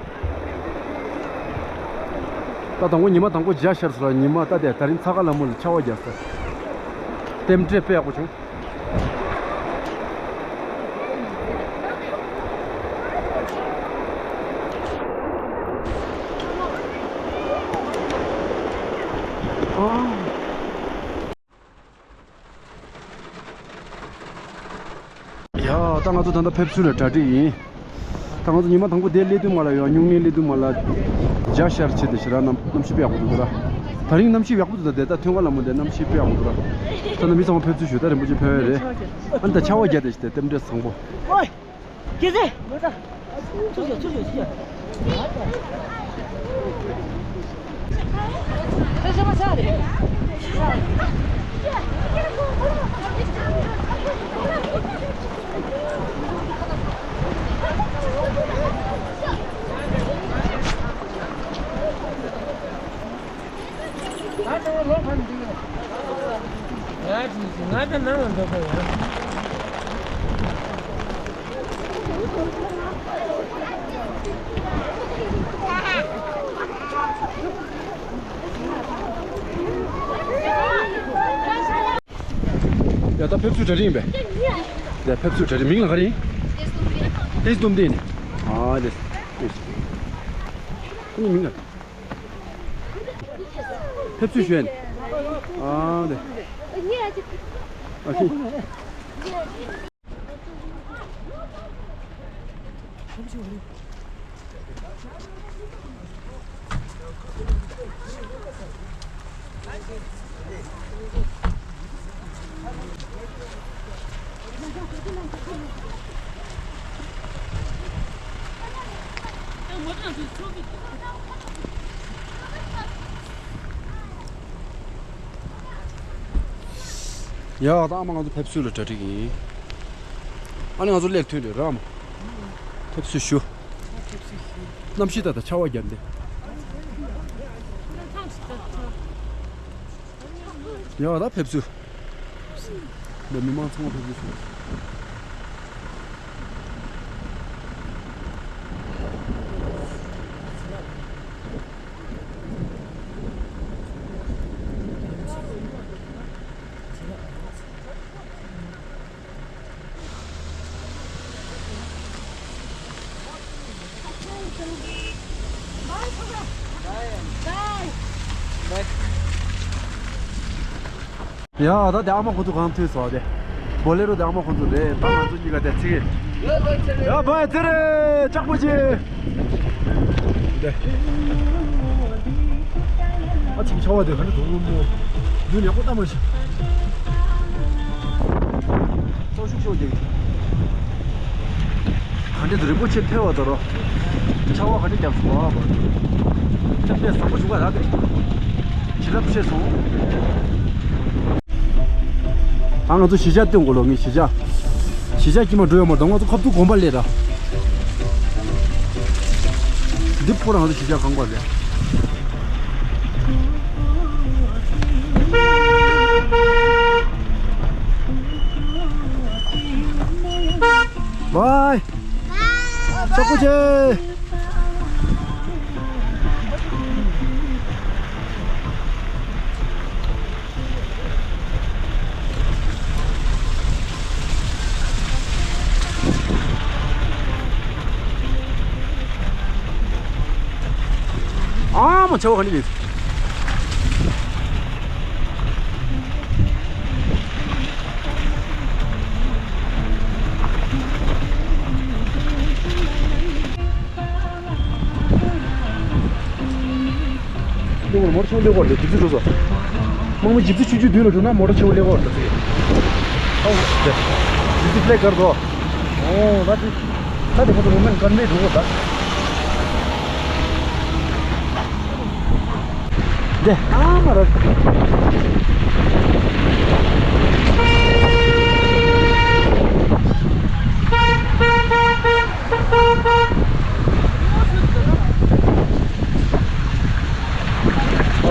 ད་དང་པོ་ཉི་མ་དང་པོ་འཇའ་ཤར་སོང་ལ། ཉི་མ་ད་དེ་ད་རིང་ཚ་ཁ་ལ་མོ་ལ་ཆར་པ་བརྒྱབ་སྟེ། རྟེན་འབྲེལ་དཔེ་ཡག་པོ་བྱུང་། ཨ། ཡ། ད་ང་ཚོ་ད་ལྟ་ཕེབས་བསུ་ལ་གྲ་སྒྲིག་ཡིན། ད་ང་ཚོ་ཉི་མ་དང་པོ་དེ་སླེབས་དུས་མ་ལ་ཡོད། སྨྱུང་གནས་སླེབས་དུས་མ་ལ་འཇའ་ཤར་ཆེ་དེ་ཞེ་དྲག་གནམ་གཤིས་དཔེ་ཡག་པོ་འདུག་ད། ད་རིང་གནམ་གཤིས་ཡག་པོ་འདུག་ད། དེ་ད་ཐོན་ཁ་ལ་མོ་དེ་གནམ་གཤིས་དཔེ་ཡག་པོ་འདུག་ད། ད་ནི་མི་ཚང་མ་ཕེབས་བསུ་ཞུ། ད་རིན་པོ་ཆེ་ཕེབས་ཡས་རེད། ཨ་ནི་ད་ཆར་པ་བརྒྱབ་དེ་ཞེ་དེ་རྟེན་འབྲེལ་བཟང་པོ། ཨོའི། ཁྱེད་ཚེ། ཚུར་ཤོག་ཚུར་ཤོག་ཚུར་ཤོག་ང་ང་ད་ནང་ལ་འགྲོ་དགོས་ཡ། ཡ། ད་ཕེབས་བསུ་གྲ་སྒྲིག་ཡིན་པས། ཡ། ཕེབས་བསུ་གྲ་སྒྲིག། མིང་ལ་ག་རེ་ཡིན། ཏེས་སྟོབས་ལྡན། ཏེས་སྟོབས་ལྡན་ནི། ཨ་ལེ། ལེ། ཁོ་གཉིས་མིང་ལ། ཕེབས་བསུ་ཞུ་ཡ་ནི། ཨ་ལེ། ཨ་ཤི། ཡ། ད་ཨ་མ་ང་ཚོ་ཕེབས་བསུ་ལ་གྲ་སྒྲིག་ཡིན། ཨ་ནི་ང་ཚོ་སླེབས་ཐོན་རེད་ར་མ། ཕེབས་བསུ་ཞུ། གནམ་གཤིས་ད་ད་ཆར་པ་བརྒྱབ་འདི། ཡ། ད་ཕེབས་བསུ། འདི་མི་མང་ཚང་མ་ཕེབས་བསུ་ཞུ། ཡ། ད་དེ་ཨ་མ་ཁོ་ཚོ་གང་ཐོན་སོང་དེ། བོ་ལེ་རོ་དེ་ཨ་མ་ཁོ་ཚོ་རེད། ད་ང་ཚོ་གཉིས་ཀ་དེ་ཚིག་ཡ། བ་ཚེ་རེད། ལྕགས་པོ་ཆེ། འདི། ཨ་ཅིག་ཆར་པ་དེ་ག་འདྲ་འདུག་སྨོ། ཡུན་ཡག་པོ་བཏང་མ་ཤེས། གཙོ་ཤུགས་ཤོག་རྒྱག་གི། ག་འདྲ་འདུག་རིན་པོ་ཆེ་ཕེབས་པ་དང་རོ། ཆར་པ་ག་འདྲ་བརྒྱབ་སོང་བ། ཆར་པ་བཟང་པོ་བྱུང་ག་ར་དེ། བྱིན་རླབས་ཆེ་སོང་། ད་ང་ཚོ་གཞིས་ཆགས་སྟོན་དགོས་ལོ། ངས་གཞིས་ཆགས། གཞིས་ཆགས་དཀྱིལ་མ་འགྲོ་ཡོད་མ་གཏོགས་ང་ཚོ་ཁ་ཐུག་དགོན་པ་སླེབས་ར། འདི་ཕོ་རང་ཚོ་གཞིས་ཆགས་ཁང་པ་རེད། ཝའི། ལྕགས་པོ་ཆེ། ཨ་མ་ཆེ་བ་ག་ནས་རེད། འདི་མོར་མོར་ཆུང་འདི་སྐོར་དེ་དུས་ཚོད་འགྲོ་སོང་། དམག་མི་ཇི་ཙི་ཆུང་ཆུང་མདུན་ལ་འགྲོ་ན་མོ་ཊ་ཆེ་བོ་སླེབས་ཀྱི་རེད་ད་ཚིག་ཨོ་ཇི་ཙི་ཕི་ལེག་གར་དོ། ཨོ་ད་དེ་ད་དེ་ཁོ་ཚོ་མུ་མེན་ཀོན་ཝེ་འགྲོ་གོ་ད། དེ་ཨ་མ་ར།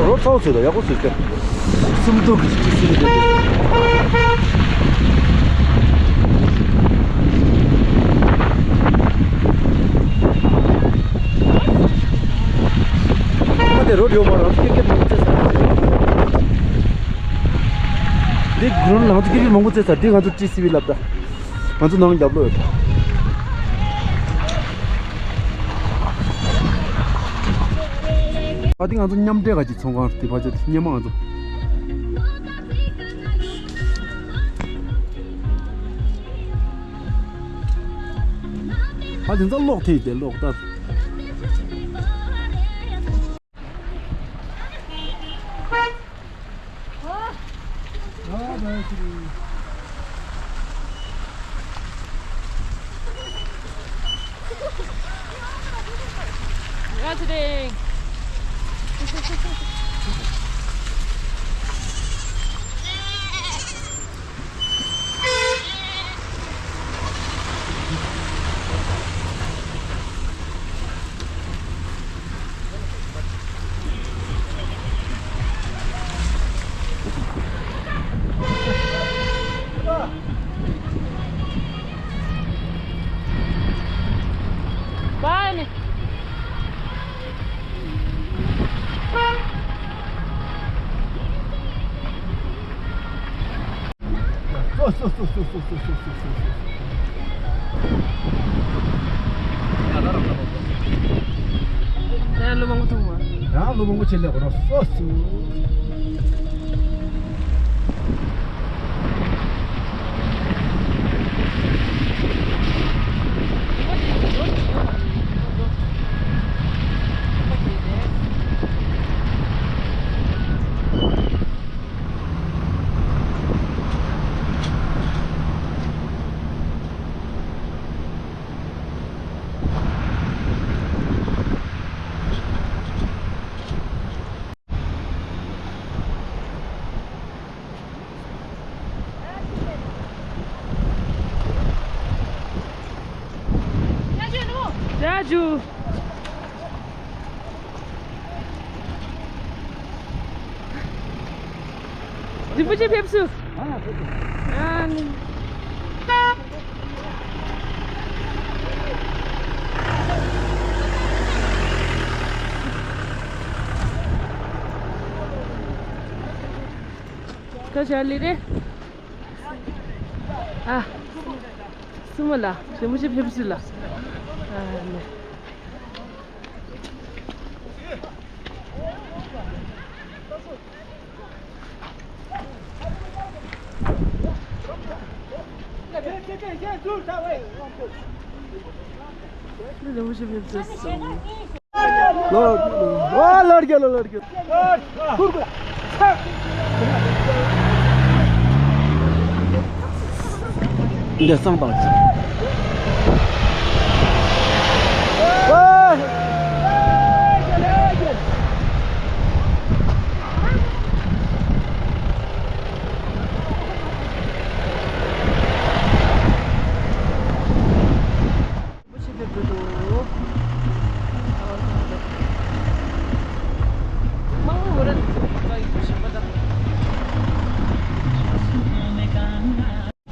རོ་ཚོགས་ཚོད་ད་ཡག་པོ་ཚོད་ཀྱི། སུམ་མདོ་གི་ཅིག་སུམ་མདོ་གི། ཨ་དེ་རོ་ཡོད་མ་རང་ཀིར་ཀིར་མང་པོ་རྩེ་ས། འདི་གུ་རུ་ལང་ཚོ་ཀིར་ཀིར་མང་པོ་རྩེ་ས་འདི་ང་ཚོ་ཀྲི་སི་བི་ལབ་ད། ང་ཚོ་ནང་རྒྱབ་ལོགས་ཡོད། ད་འདི་ང་ཚོ་མཉམ་འབྲེལ་ག་ཅིག་ཚོང་ཁང་དེ་ཕ་ཆ་སྙེ་མ་ང་ཚོ། ཨ་དེ་ཚོ་གློག་ཐེབས་ཏེ་གློག་ལྟར། ཡང་ལོ་མང་པོ་ཐུག་མ། ཡང་ལོ་མང་པོ་ཆེ་ལེ་གོ་རོ་སོ་སུ། ཡ་ཇུ། རིན་པོ་ཆེ་ཕེབས་སུ། ཨ་ནི། ཁ་ཤ་ལི་རེད། ཨ། སུ་མོ་ལ། རིན་པོ་ཆེ་ཕེབས་སུ་ལ། ཨ་ནི། ལོ། ཨ། ལོ་རྒྱལ་ལོ། ལོ་རྒྱལ། འདི་སང་དང་།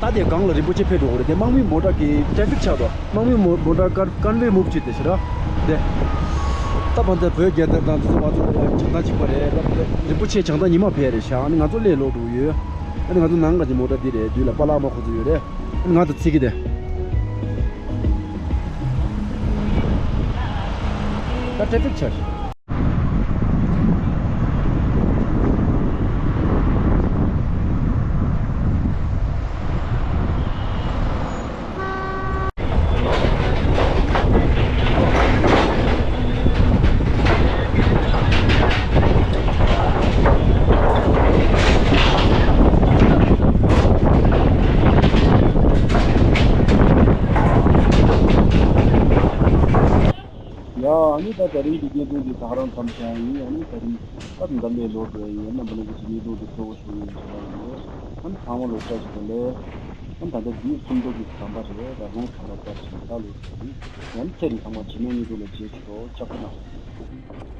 ད་དེ་སྒང་ལ་རིན་པོ་ཆེ་ཕེབས་འགྲོ་གི་རེད། དེ་དམག་མི་མོ་ཊ་གི་ཊེ་ཕིག་ཆགས་འདུག་དམག་མི་མོ་མོ་ཊ་ཀར་ཀོན་ཝེ་མུབ་བྱས་ཏེ་ཤི་ར། དེ། ད་ཕན་ཚུན་བོད་རྒྱལ་དར་དང་དེ་ཚོ་ང་ཚོ་བྱང་ཐང་གཅིག་པ་རེད། ད་རིན་པོ་ཆེ་བྱང་ཐང་ཉི་མ་ཕེབས་རེད་ཤག་ཨ་ནི་ང་ཚོ་སླེབས་ལོག་འགྲོ་གི་ཡོད། ཨ་ནི་ང་ཚོ་ནང་ག་གི་མོ་ཊ་འདི་རེད། དུས་ལ་པཱ་ལགས་མ་ཁོ་ཚོ་ཡོད་རེད། ཨ་ནི་ང་དང་ཚིག་གི་དེ། ད་ཊེ་ཕིག་ཆགས་ཤག་ཨ་ནི་ད་དེ་རིང་གི་བརྙན་ཐུང་འདི་ད་ག་རང་མཚམས་བཞག་ཡིན། ཨ་ནི་དེ་རིང་སྐབས་འདམ་པའི་ལོ་འགྲོ་ཡིན། རྣམ་པ་ལྷན་རྒྱས་ཚོ་བརྙན་ཐུང་འདི་གཙོ་བོ་ཞུ་ཡིན་བྱས་ན་ཡིན། ཨ་ནི་ཚང་མ་ལོ་བཀྲ་ཤིས་བདེ་ལེགས། ཨ་ནི་ད་ལྟ་འདི་སུམ་མདོ་གི་གྲམ་པ་རེད། ད་རོང་གྲམ་པ་ལྟར་ཞིག་ད་ལོ་ཞིག་ཡིན། ཡང་ཚེ་རིང་ཚང་མ་རྗེས་མའི་བརྙན་ཐུང་ལ་མཇལ་ཆོག་ལྕགས་པོ་གནང་།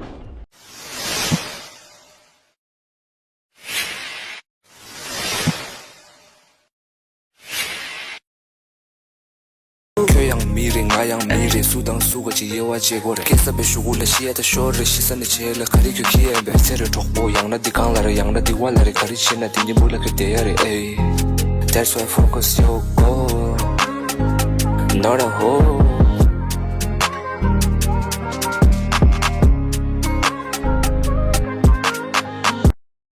ཁྱོད་ཡང་མི་རེད། ང་ཡང་མི་རེད། སུ་དང་སུ་ག་ཅིག་དབྱེ་བ་འབྱེད་དགོས་རེད། སྐྱེ་ས་པའི་གཞུག་གུ་ལ་ཤི་ཡ་ད་ཤོར་རེད། ཤི་ས་ནས་བྱེད་ལ་ག་རེ་ཁྱོད་ཁྱི་ཡན་པས་ཚེ་རེ་གྲོགས་པོ། ཡང་ན་འདི་གང་ལ་རེད། ཡང་ན་འདི་བ་ལ་རེད། ག་རེ་བྱེད་ན་འདི་ཉིན་མོ་ལ་ཁྱོད་བསྡད་ཡ་རེད། ཨེ། That's why focus your goal, not a hole.